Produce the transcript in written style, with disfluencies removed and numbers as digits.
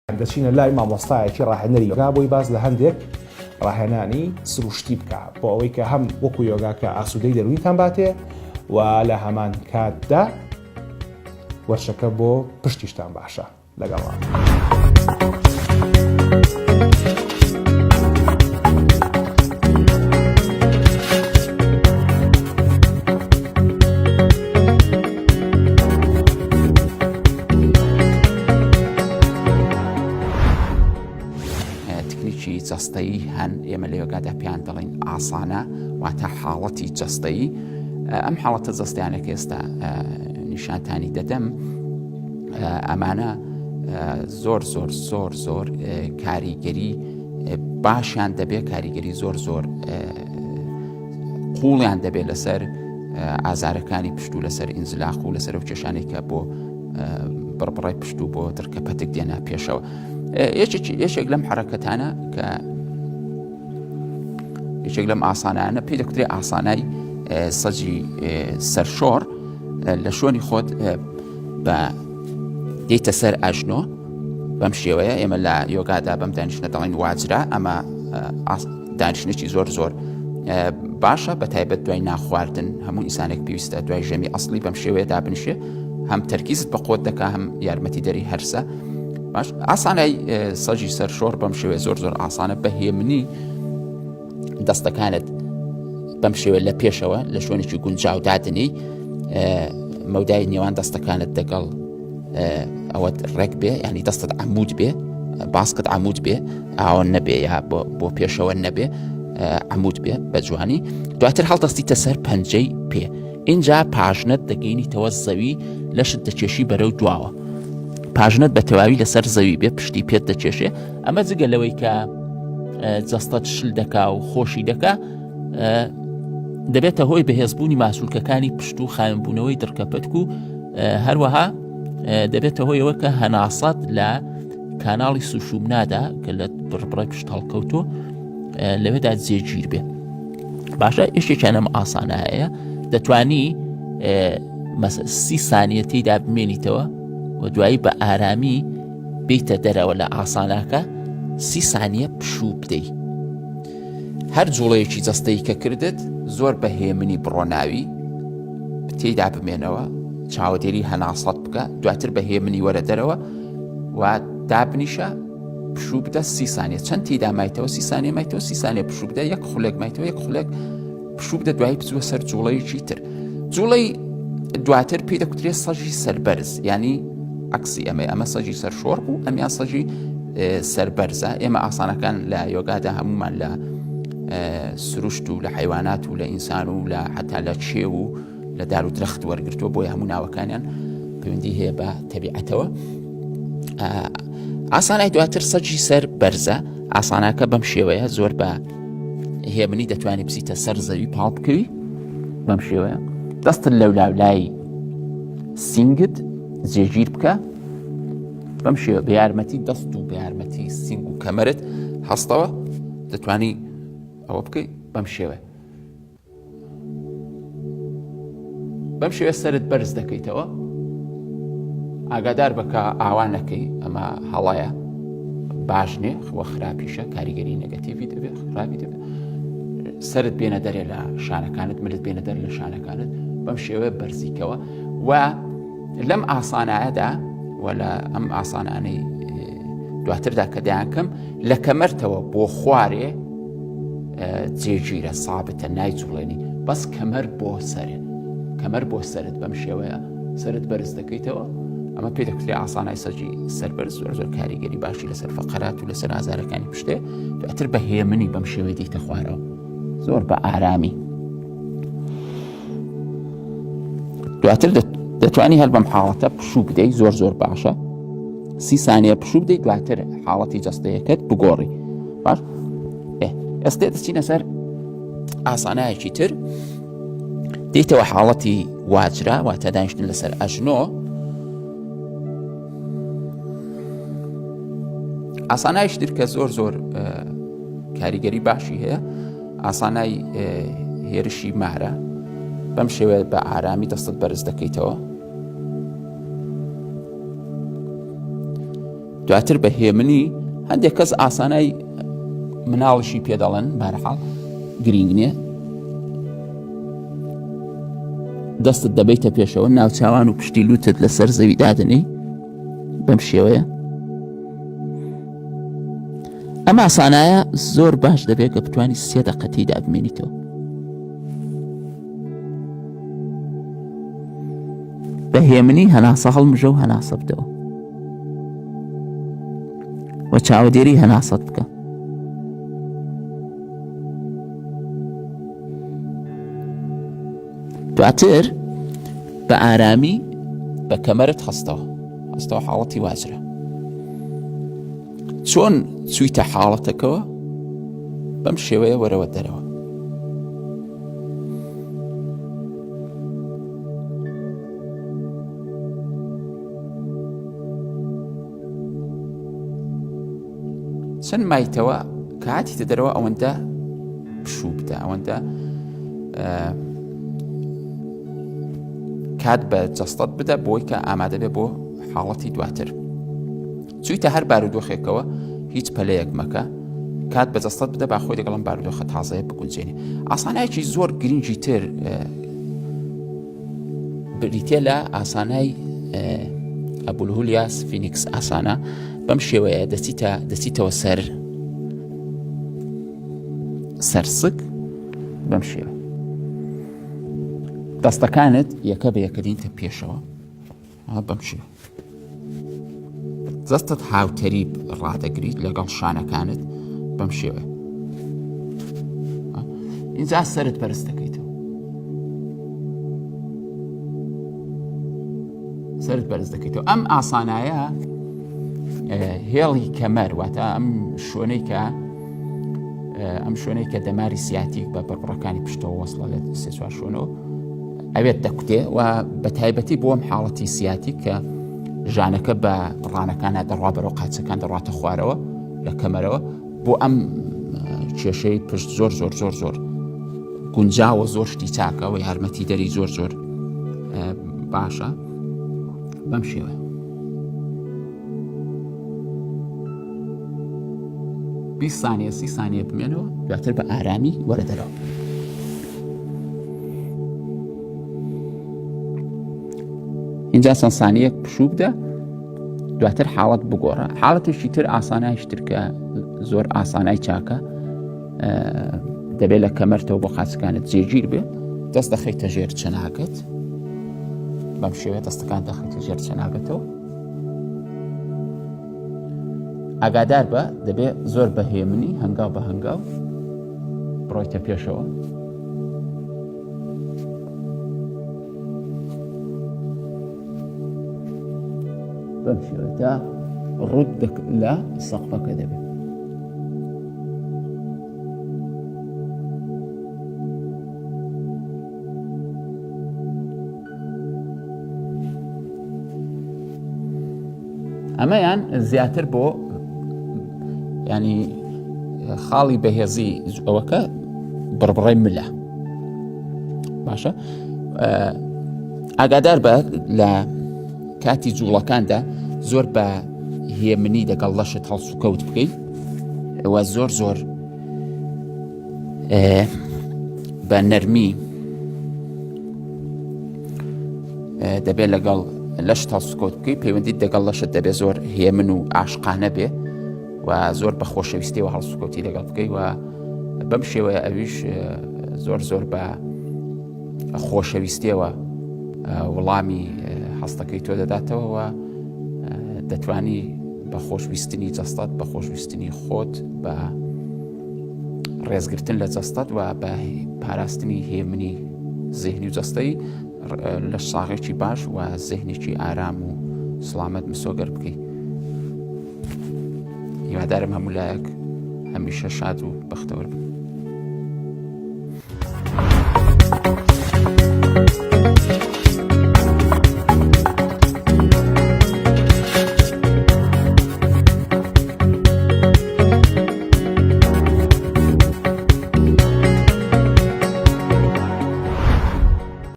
دەچینە لای مامۆستایەکی ڕاهێنەری یۆگا بۆی باس لە هەندێک ڕاهێنانی سروشتی بکا بۆ ئەوەی کە هەم وەکو یۆگاکە ئاسوودەی دەروونیتان باتێ و لە هەمان کاتدا وەرشەکە بۆ پشتیشتان باشە لەگەڵمان. تکنیکی جەستەیی هەن ئێمە لە یۆگادا پێیان دەڵێین ئاسانە واتە حاڵەتی جەستەیی ئەم حاڵەتە جەستیانە کە ئێستا نیشانتانی دەدەم ئەمانە زۆر زۆر زۆر زۆر کاریگەری باشیان دەبێت کاریگەری زۆر زۆر قوڵیان دەبێت لەسەر ئازارەکانی پشت و لەسەر ئینزلاق و لەسەر ئەو کێشانێک کە بۆ بڕبڕای پشت و بۆ دڕکە پەتک دێنە پێشەوە یەکێک لەم حرەکەتانە کە یەکێک لەم ئاسانانە پێی دەکوترێ ئاسانای سەجی سەرشۆڕ لە شوێنی خۆت بە دێتە سەر ئەژنۆ بەم شێوەیە ئێمە لە یۆگادا بەم دانیشتە دەڵێن واجرا ئەمە دانیشتنێکی زۆر زۆر باشە بە تایبەت دوای ناخواردن هەموو ئینسانێک پێویستە دوای ژەمی ئەسڵی بەم شێوەیە دابنیشێ هەم تەرکیزت بە قوت دەکا هەم یارمەتی دەری هەرسە باش ئاسانای سەجی سەر شۆڕ بەم شێوەیە زۆر زۆر ئاسانە بە هێمنی دەستەکانت بەم شێوە لە پێشەوە لە شوێنێکی گونجاو دادنی مەودای نێوان دەستەکانت دەگەڵ ئەوەت ڕێک بێ ینی دەستت عمود بێ باسکت عمود بێ ئاوە نەبێ یا بۆ پێشەوە نەبێ عمود بێ بە جوانی دواتر هەڵدەستیتە سەر پەنجەی پێ اینجا پاژنەت دەگەینیتەوە زەوی لەشت دەکێشی بەرەو دواوە پاژنەت بە تەواوی لەسەر زەوی بێ پشتی پێت دەکێشێ ئەمە جگە لەوەی کە جەستەت شل دەکا و خۆشی دەکا دەبێتە هۆی بەهێزبوونی ماسولکەکانی پشت و خاوێنبوونەوەی دڕکەپەتک و هەروەها دەبێتە هۆیەوە کە هەناسەت لە کاناڵی سوشومنادا کە لە بڕبڕی پشت هەڵکەوتۆ لەوێدا جێگیر بێ باشە یەکێکیان ئەم ئاسانایە دەتوانی سی سانیە تێیدا بمێنیتەوە و دوایی بە ئارامی بیتە دەرەوە لە ئاساناکە سی سانیە پشوو بدەیت هەر جوڵەیەکی جەستەیی کە کردت زۆر بە هێمنی بڕۆ ناوی تێیدا بمێنەوە چاوەدێری هەناسەت بکە دواتر بە هێمنی وەرە دەرەوە و دابنیشە پشوو بدە سی سانیە چەند تێدا مایتەوە سی سانیە مایتەوە سی سانیە پشوو بدە یەک خولێک مایتەوە یەک خولێک پشوو بدە دوایی بچوە سەر جوڵەیەکی تر جوڵەی دواتر پێی دەکوترێت سەژی سەربەرز ینی عکسی ئەمە ئەمە سەژی سەر شۆڕ بوو ئەمیان سەژی سەربەرزە ئێمە ئاسانەکان لە یۆگادا هەمومان لە سروشت و لە حیوانات و لە ئینسان و لە حتا لە چێ و لە دار و درەخت وەرگتووە بۆی هەموو ناوەکانیان پەیوەندی هەیە بە تەبیعەتەوە ئاسانای دواتر سەجی سەر بەرزە ئاساناکە بەم شێوەیە زۆر بە هێمنی دەتوانانی بچیتە سەر زەوی پاڵ بکەوی بەم شێوەیە دەستت لەولاولای سینگت جێگیر بکە بەم شێوە بە یارمەتی دەست و بە یارمەتی سینگ و کەمەرت هەستەوە دەتوانی ئەوە بکەیت بەم شێوە بەم شێوە سرت بەرز دەکەیتەوە ئاگادار بەکە ئاوا نەکەی ئەمە هەڵەیە باش نییە وە خراپیشە کاریگەری نەگەتیڤی دەبێت خراپی دەبێت سرت بێنە دەرێ لە شانەکانت ملت بێنە دەر لە شانەکانت بەم شێوەیە بەرزیکەوە و لەم ئاسانایەدا و لە ئەم ئاسانانەی دواتردا کە دەیانکەم لە کەمەرتەوە بۆ خوارێ جێگیرە سابتە نایجوڵێنی بەس کەمەر بۆ سەرێ کەمەر بۆ سەرت بەم شێوەیە سەرت بەرز دەکەیتەوە ئەمە پێ دەکرێ ئاسانای سەجی سەربەرز زۆر زۆر کاریگەری باشی لەسەر فەقەرات و لەسەر ئازارەکانی پشتێ دواتر بە هێمنی بەم شێوەی دیتە خوارەوە زۆر بە ئارامی دواتر دەتوانی هەر بەم حاڵەتە پشوو بدەیت زۆر زۆر باشە سی سانیە پشوو بدەیت دواتر حاڵەتی جەستەیەکەت بگۆڕی باش ئێستێ دەچینە سەر ئاسانایەکی تر دێتەوە حاڵەتی واجرا واتە دانیشتن لەسەر ئەژنۆ ئاسانایش تر کە زۆر زۆر کاریگەری باشی هەیە ئاسانای هێرشی مارە بەم شێوەیە بە ئارامی دەستت بەرز دەکەیتەوە. دواتر بە هێمنی هەندێک کەس ئاسانای مناڵیشی پێ دەڵێن بارحاڵ گرینگ نییە دەستت دەبیتە پێشەوە ناوچوان و پشتی لوتت لەسەر زەوی دادنی بەم شێوەیە ئەم ئاسانایە زۆر باش دەبێت کە بتانی سێ دەقەتی دابمێنیتەوە بە هێمنی هەناسە هەڵمژە و هەناسە بدەوە و چاودێری هەناسەت بکە. دواتر بە ئارامی بە کەمەرت هەستەوە هەستەوە حاڵەتی واجرە چۆن چوویتە حاڵەتەکەوە بەم شێوەیە وەرەوە دەرەوە چەند مایتەوە کە هاتیتە دەرەوە ئەوەندە پشوو بدە ئەوەندە کات بە جەستەت بدە بۆی کە ئامادە بێ بۆ حاڵەتی دواتر چوویتە هەر بارودۆخێکەوە هیچ پەلەیەک مەکە کات بە جەستەت بدە با خۆی لەگەڵم بارودۆخە تازەیە بگونجێنێ ئاسانایەکی زۆر گرنگی تر بریتە لە ئاسانای ئەبولهولیا سفینکس ئاسانە بەم شێوەیە دەچیتە دەچیتەوە سەر سەرسک بەم شێوە دەستەکانت یەکە بە یەکە دینتە پێشەوە بەم شێوە دەستت هاوتەریب ڕادەگریت لەگەڵ شانەکانت بەم شێوە اینجا سرت بەرز دەکەیتەوە سرت بەرز دەکەیتەوە ئەم ئاسانایە هێڵی کەمەر واتە ئەم شوێنەی کە ئەم شوێنەی کە دەماری سیاتیک بە بڕبڕەکانی پشتەوە وەصلە لە سێ چوار شوێنەوە ئەوێت دەکوتێ و بە تایبەتی بۆم حاڵەتی سیاتیک کە ژانەکە بە ڕانەکانە دەڕوا بەرەو قاچەکان دەڕاتە خوارەوە لە کەمەرەوە بۆ ئەم کێشەی پشت زۆر زۆر زۆر زۆر گونجاوە زۆر شتی چاکە و یارمەتی دەری زۆر زۆر باشە بەم شێوە 20 سانیە سی سانیە بمێنەوە دواتر بە ئارامی وەرە دەرەوە اینجا چەند سانیەک پشوو بدە دواتر حاڵەت بگۆڕە حاڵەتێکی تر ئاسانایش ترکە زۆر ئاسانای چاکە دەبێت لە کەمەرتەوە بۆ قاچەکانت جێگیر بێ دەست دەخەیتە ژێر چەناگەت بەم شێوەیە دەستەکان دەخەیتە ژێر چەناگەتەوە ئاگادار بە دەبێ زۆر بە هێمنی هەنگاو بە هەنگاو بڕۆیتە پێشەوە بەم شێوە تا ڕوت لە سەقفەکە دەبێت. ئەمەیان زیاتر بۆ ینی خاڵی بەهێزی ئەوەکە بڕبڕی ملە باشە ئاگادار بە لە کاتی جوڵەکاندا زۆر بە هێمنی دەگەڵ لەشت هەڵسوکەوت بکەیت ئەوە زۆر زۆر بە نەرمی دەبێت لەگەڵ لەش هەڵسوکەوت بکەیت پەیوەندیت دەگەڵ لەشت دەبێت زۆر هێمن و ئاشقانە بێ و زۆر بە خۆشەویستیەوە هەڵسوکەوتی لەگەڵ بکەی و بەم شێوەیە ئەویش زۆر زۆر بە خۆشەویستیەوە وەڵامی هەستەکەی تۆ دەداتەوە و دەتوانی بە خۆشویستنی جەستەت بە خۆشویستنی خۆت بە ڕێزگرتن لە جەستەت و بە پاراستنی هێمنی زیهنی و جەستەی لە ساغێکی باش و زیهنێکی ئارام و سڵامەت مسۆگەر بکەیت هیوادارم هەموو لایەک هەمیشە شاد و بەختەوەر بن.